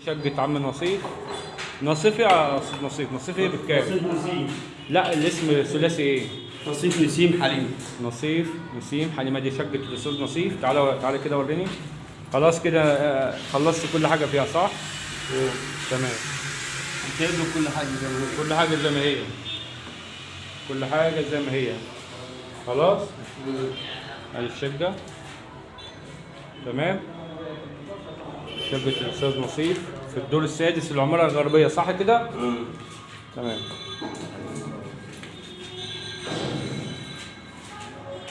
شقة عم نصيف. نصيف يا استاذ نصيف، نصيف ايه بالكامل؟ نصيف نسيم. لا الاسم ثلاثي ايه؟ نصيف نسيم حليم. نصيف نسيم حليم. دي شقة الاستاذ نصيف. تعالى تعالى كده وريني. خلاص كده خلصت كل حاجة فيها صح؟ تمام. جايب له كل حاجة زي ما هي. كل حاجة زي ما هي، كل حاجة زي ما هي. خلاص ادي الشقة. تمام. شقة الأستاذ نصيف في الدور السادس العمارة الغربية صح كده؟ تمام.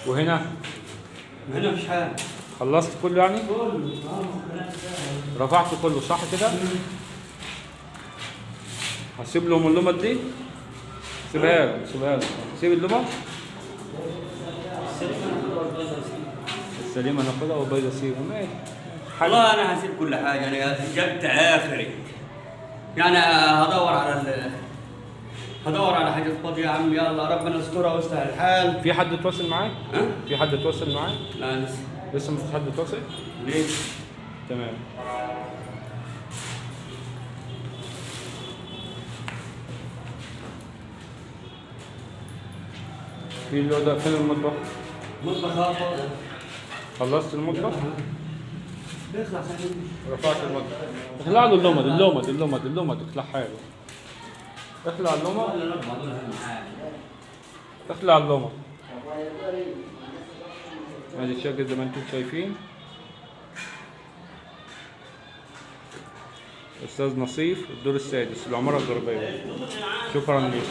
وهنا؟ هنا مفيش حاجة. خلصت كله يعني؟ كله. رفعت كله صح كده؟ هسيب لهم اللمض دي؟ سيبها لهم، سيبها لهم. سيب اللمض؟ السليمة ناخدها والبيضة سيبها. ماشي. والله انا هسيب كل حاجة، انا جبت اخري. يعني هدور على حاجة فاضية يا عم. يلا ربنا يسترها ويصلح الحال. في حد اتواصل معاك؟ ها؟ في حد اتواصل معاك؟ لا لسه. لسه مفيش حد اتواصل؟ ليه؟ تمام. في الأوضة، فين المطبخ؟ مطبخ فاضي. خلصت المطبخ؟ بيخلع صحيح. رفعت المطبخ. اخلع له اللمض، اللمض، اللمض، اللمض، اخلعها له. اخلع اللمض. اخلع اللمض. ادي الشقة زي ما انتم شايفين. أستاذ نصيف، الدور السادس، العمارة الغربية. شكرا لك.